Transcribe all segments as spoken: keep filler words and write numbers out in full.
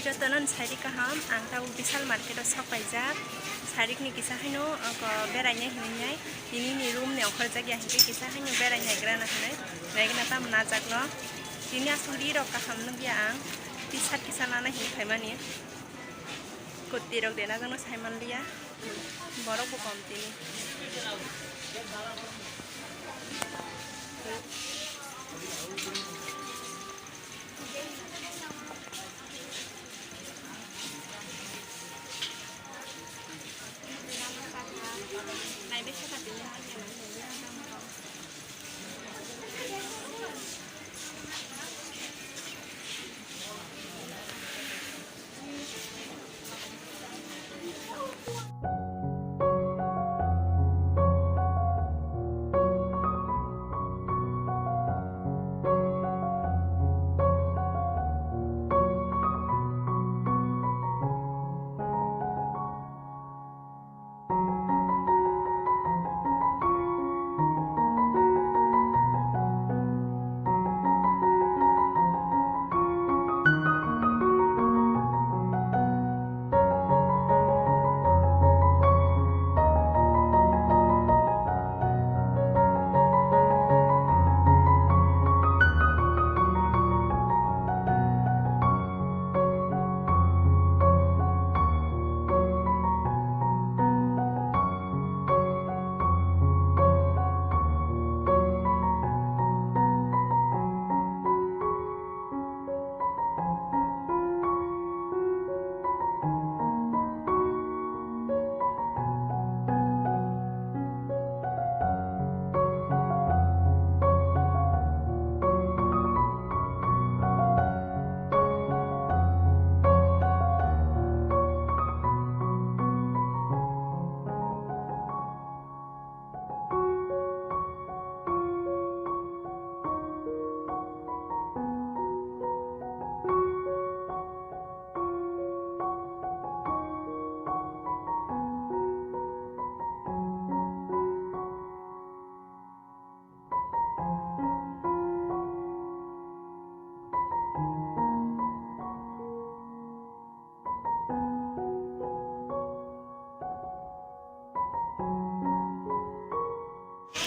Jotono ni sari kaham, ang tabuk Vishal market o sok paijak. Sarik ni kisa haino, oko berainai hinwi nai. Tini ni room ni ongkhorjak ya hinkhe kisa haino berai naigra na hinwi. Naigna tam najak no. Tini aswk ri rok kaham nukya ang. T-shirt kisa nana hinwi phaimani. Kurti rok de najak no saimanliya. Borok bo kom tini.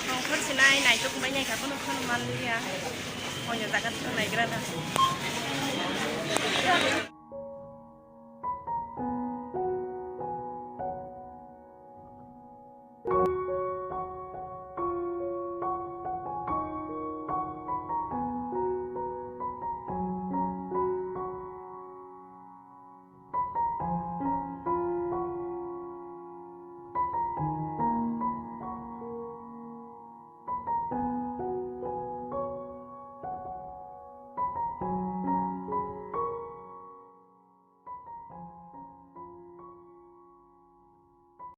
Ongkhor sinai naitok bai nai kha, bono phano manliya. Onya jaga thang naigra da.